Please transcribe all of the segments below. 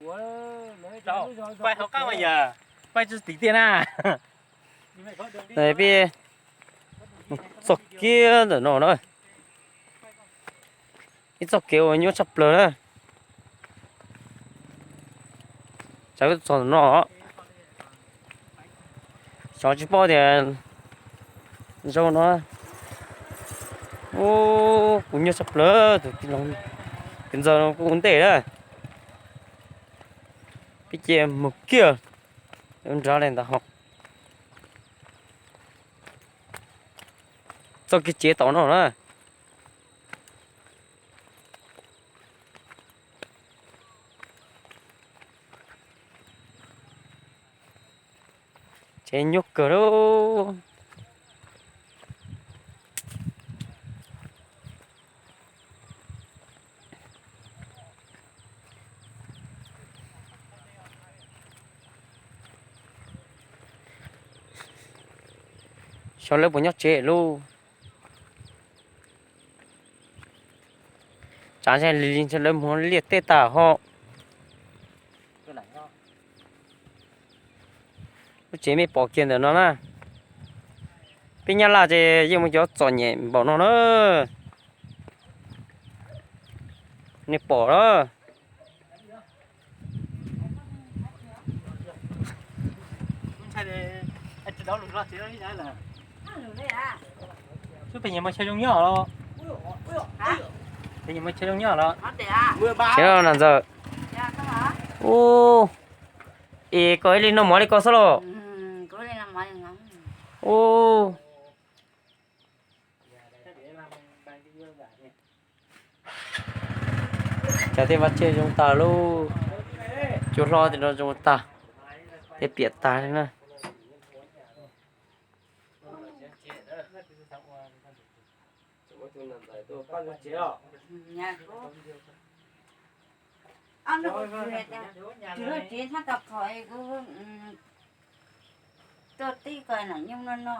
Pais hauv qab mas yog, pais tsis tim tiag na. Peb txoj kev ntawm no na, ib txoj kev uas nyuaj tshaj plaws na. Tsam txog ntawm no, xyov tsis paub tias zoo no. Ub, kuv nyuaj tshaj plaws, tus tij laug, tus ntxawg no kuj ua ntej na. Peb ces mus kiag nrad li ntawd ho. Txoj kev tsev tom no na. Tsev nyuaj kawg lauj. Xyov lawv puas nyob tsev lauj. Tsav ntshe li ntshe lawv mus liaj teb tag ho. Lub tsev me pom kiag ntawm no na. Peb Nyab Laj ces yeej muaj cov txom nyem npaum no na. Nej pom na. Peb nyias muaj chaw zoo nyob los? Peb nyias muaj chaw zoo nyob los? Tsev no na ntxawm. Ub, es koj ib leeg noj mov li ko xwb los? Ub. Cas tej vaj tse zoo tag lauj, cua hlob tej no zoo tag, tej piam tag li na. Ob nub kuv tsis, tsis loj tsev tab tom qhov kuv tuaj tib ko nam nyoog no no,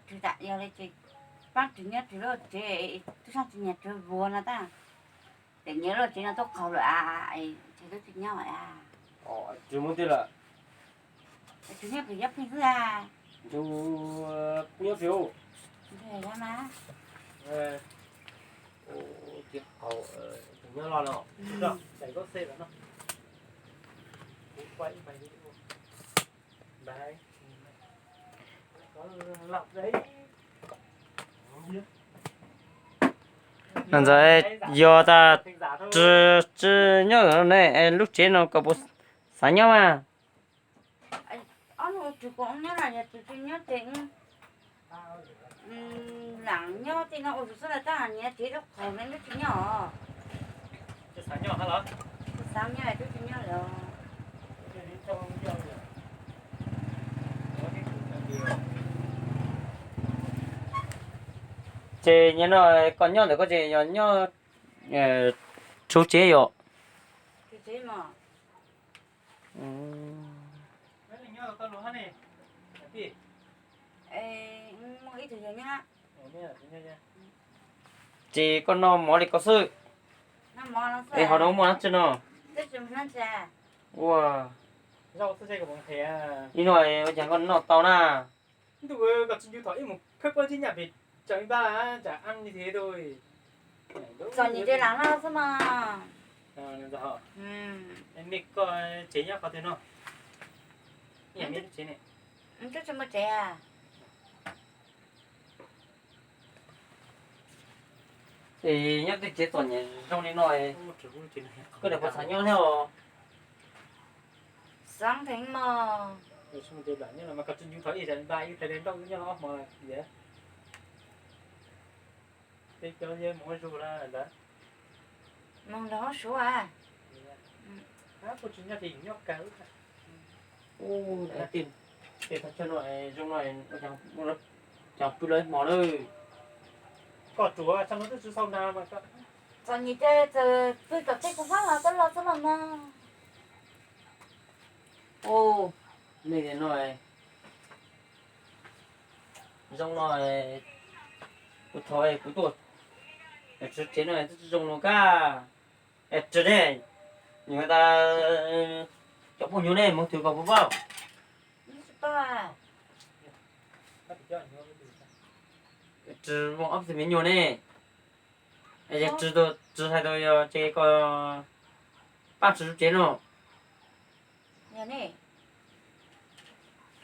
tsis tam yog li ces pab tsis nyob tsis loj tsev, tub sab tsis nyiam tsis vuag no tab, ces nyiam loj tsev no tuaj qhov lawm a, ces tub tsis nyob a. Tsis muaj tej lawm. Tsis nyob pem yob pheej xwb a. Nyob pem. Nyob mas. Tis qaus, tus nyob loj no. No ntxawm, yog tas tsis nyob ne, lub tsev no koj puas xav nyob mas? Ob nub tsis pom nyob na, yog tsis nyob ces lam nyob tej no ua tus xwb na, tab niam tsev lub qhov ne lub tsis nyob os. Xav nyob, tub tsis nyob lawm. Ces nyob no, koj nyob ntawm koj ces yog nyob tshuv tsev yom? Ces koj noj mov li ko xwb. Es hauv no muaj dab tsi no? Ua, ib no ua cas koj noj tau na? Txom nyem tsev lam no xwb mas. Nej koj tsev nyob qhov twg no? Twb tsis muaj tsev. Es nyob tej tsev txom nyem zoo li no, koj niam puas xav nyob thiab os? Xav heev mog. Mus nrog Suav a. Ub, tej thaj chaw no zoo no, cas pw lawv hmo lawm. Koj tsuav, txom nyem ces txawm pw tom tej kuv fab los koj los txog los mas. Ub, nej no zoo no, kuv thov kuv tuaj tswv tsev no twb tsis zoo no kag. Es tsis ne, Nyuam tas cov phooj ywg ne, mus twg kom puas paub? Ris muaj ob txiv me nyuam ne. Yog ris, ris hais tau yog ces kom pab ris lub tsev no. Yog ne,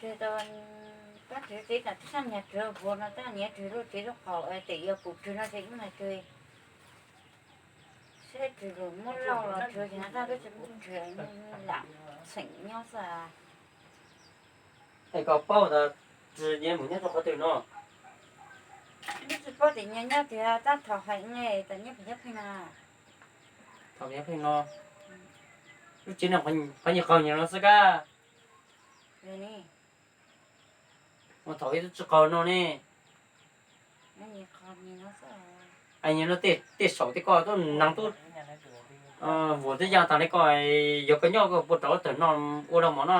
ris tau pab ris lub tsev, tam twb sab nyias ris vuag no, tab nyias ris lub tsev lub qaum, ces yog kuv ris no ces wb mas ris, seb ris lus muab lauj los ris ces no tab peb tsis pub ris, lam xeem nyob xwb. Es koj paub tas ris nyias mus nyob rau qhov twg no? Neb tsis paub tias nyias nyob tias tab thaum hais ne, tas nyob pem nyob pheej no. Thaum nyob pheej no, lub tsev no qhov nyias qaug nyias no xwb kab. Ua thaum ib tug tsis qaug no ne. Nyias no tej saum tej ko tuaj neeg tuaj vuag twb yaj tas li ko, yog koj nyob koj puas rov tawm no ua los mov no?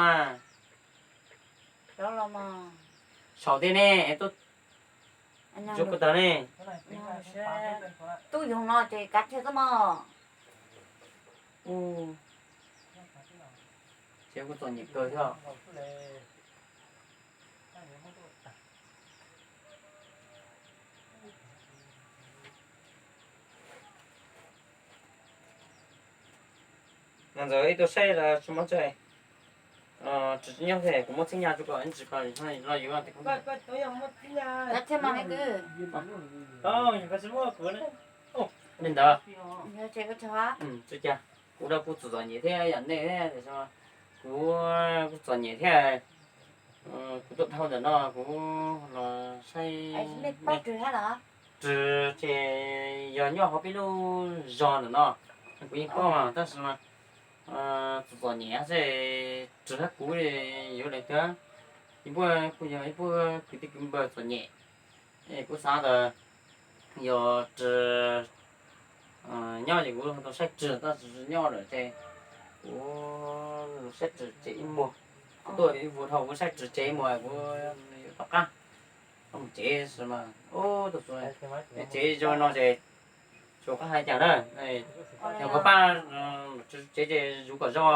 Saum tej ne, tuaj tsuav kuv tawg ne. Tub yoog no ces kav tsij tuaj mog. Ces kuv txom nyem kawg thiab. Ntxawm ib tug saib tsis muaj txij, tsis nyob thiab, kuv muab txij nyaj rau kom ib ntsis ko los yuav. Li ntawd, tsis cas, kuv kuj txom txom nyem thiab yam nej thiab, kuv kuj txom nyem thiab. Kuv tuaj dhau ntawm no kuv los saib, ris ces yog nyob hauv peb lub zos ntawm no, kuv yeej paub mas tab sis mas txom txom nyem xwb, ris hab kuv yuav lawv twg, ib puag kuj yog ib puag kwv tij kwv npawg txom nyem. Kuv xav tas yog ris nyob ces kuv tau saib ris, tab sis nyob lawm ces kuv saib ris tsev ib muag. Kuv tuaj ib vuag dhau kuv saib ris tsev ib muag kuv yuav tom qab mus tsev sis mas tus tsev zoo no ces tsuas qab hais cas na. Yog kuv pab ris tsev ces zuv kom zoo,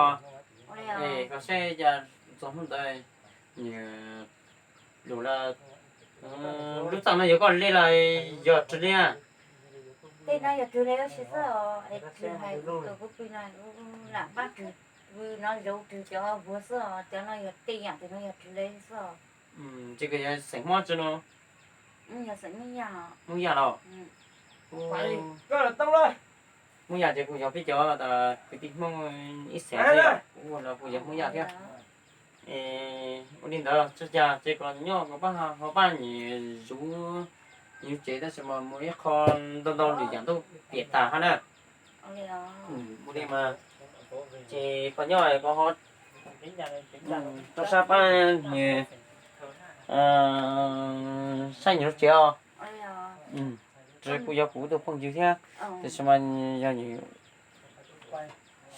kom saib cas txog hnub ntawd nws lus lawm. Lub txaj no yog koj li los yog ris li? Tej no yog ris li ua si xwb os, es ris hais kom kuv pw no, lam pab ris, pw no zov ris cov vuag xwb os, cov no yog tej yam ris no yog ris li xwb os. Ces koj yog xeem Hmoob tsi no? Yog xeem Hmoob Yaj. Hmoob Yaj los? Hmoob Yaj ces kuj yog peb cov kwv tij Hmoob ib xeem xwb, kuv los kuj yog Hmoob Yaj thiab. Ua li ntawd tsis cas ces kom nyob kom pab ho pab nyias zuv nyias tsev tab sis mas mus ib qho ntau ntau lwm yam ntuj piam tas hab na. Ua li mas ces koj nyob koj ho rau sab pab nyias saib nyias lub tsev os. Ris kuj yog kuv tus phooj ywg thiab, tiam sis mas yog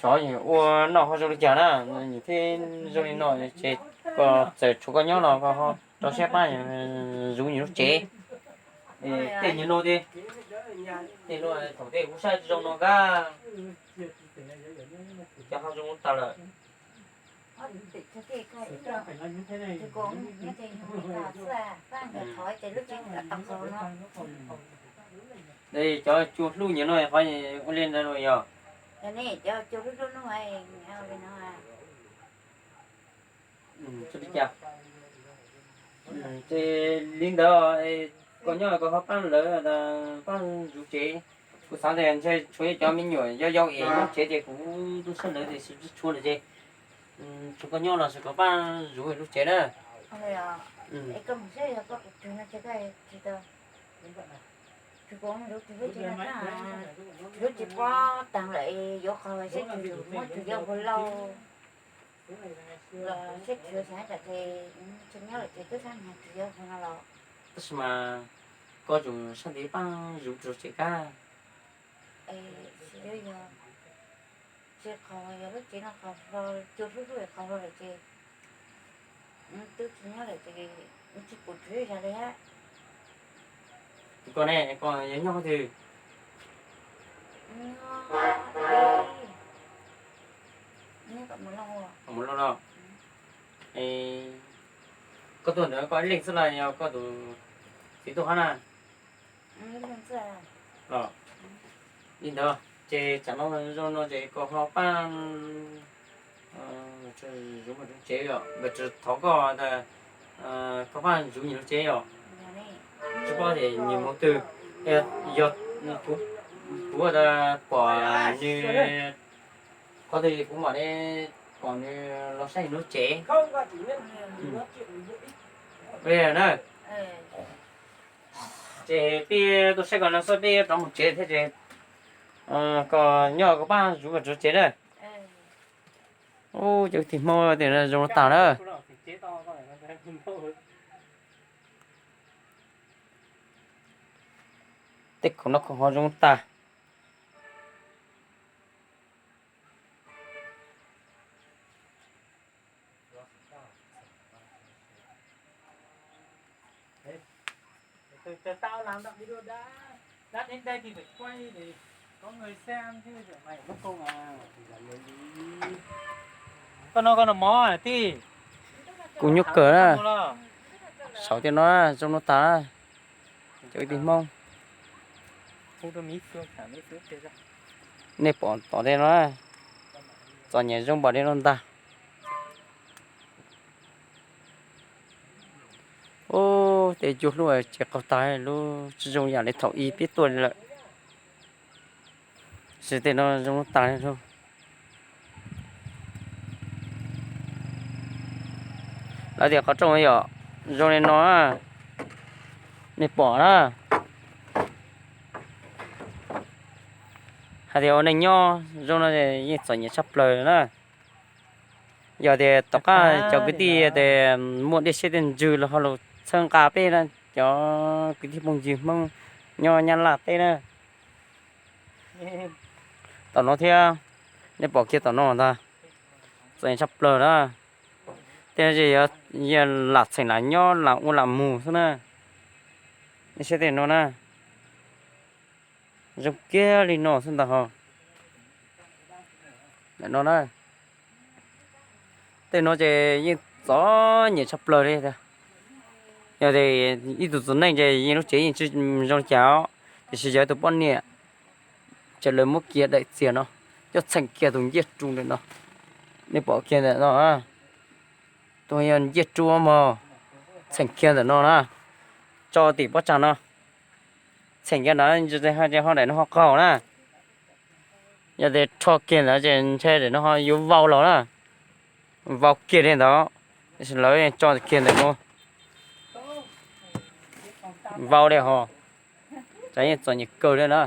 xyov nws ua noj ho zoo li cas na, nws thiaj zoo li no ces koj txawm tshuav koj nyob los koj ho rau siab pab zuv nyias lub tsev. Tej nyias no tiag, tej no thaum tej kuv saib zoo no kab, cov ho zoo tas lawm. Cov cua hlub nyias no qhov ua li ntawd no yog? Li cas? Ces li ntawd koj nyob koj ho pab lawv, pab zuv tsev. Kuv xav tias ntshe tshuav cov me nyuam yau yau es lub tsev ces kuv tub sab ntawd tiam sis tsis tshuav lawm ces tshuav koj nyob los sis koj pab zuv lub tsev na. Lub tsis pob taag lawm yuav qhov seb tus yuav mus tus yau hu lauj los seb tus xav tas ces tsis nyob lawm ces twb sab nyiag tus yau hu no los. Tab sis mas koj tsuas sab ntev pab zuv tus tsev kab. Tsis yog, tsis qhov yog lub tsev no qhov hlo, cua hlub hlub qhov hlo lawm ces twb tsis nyob lawm ces tsis pum ris zag li hab. Koj ne, koj yuav nyob qhov twg? Nyob ib Mus loj no. Koj tuaj ntawd koj ib leeg xwb los yog koj tus txiv tuaj hab na? Los li ntawd ces tsam no zoo no ces koj ho pab zuv mus tsev os, thov koj tas koj pab zuv nyias lub tsev os. Tsis paub tias nyias mus twg, yog kuv tas pom nws qhov twg kuv mam li pom nws los saib nws lub tsev na. Ces peb tuaj saib koj no xwb, peb rov mus tsev thiab ces koj nyob koj pab zuv mus tsev na. Ub, cov kwv tij Hmoob tias zoo tag na. Tej khoom no khoom ho zoo tag. Koj no koj no mov tij. Kuv nyuaj kawg na. Saum tej no zoo no tas na. Cov kwv tij Hmoob, nej pom tom tej no, txom nyem zoo npaum li no ntag. Ub, tej cuag lub tsev qaug tag, lub tsis zoo yam li thaum ub peb tuaj li lawm. Tab sis tej no zoo tas li lawm. Lawv tias qhov rooj yom, zoo li no, nej pom na. Hais tias ua neej nyob zoo no yeej txom nyem tshaj plaws na. Yog tias tom qab cov kwv tij tias muaj dej siab dej ntsws los ho los txhawb nqa peb na, cov kwv tij phooj ywg Hmoob nyob Nyab Laj teb na. Tom no thiab, nej pom kiag tom no ntag, txom nyem tshaj plaws na. Tej no ces yog lam txheem lam nyob lam ua lam mus xwb na. Nej saib tej no na, zoo kiag li no xwb ntag ho. Ntawm no na, tej no ces yeej txom nyem tshaj plaws li tiag. Yog tias ib tug txiv neej ces yeej lub tsev yeej tsis zoo li cas os, tiam sis yog ib tug poj niam ces lawv muab kiag daim txiag no coj txheem kiag tus ncej rub ntawm no. Nej pom kiag ntawm no, tus yog ncej rub mog, txheem kiag ntawm no na, tso tim pob tsag no, txheem kiag ntawd ho daim no ho qaug na. Yog tias rho kiag ntawd ces ntshe daim no ho yuav vau los na, vau kiag li ntawd, tiam sis lawv tso kiag ntawm no, vau li ho, tsam yeej txom nyem kawg li na.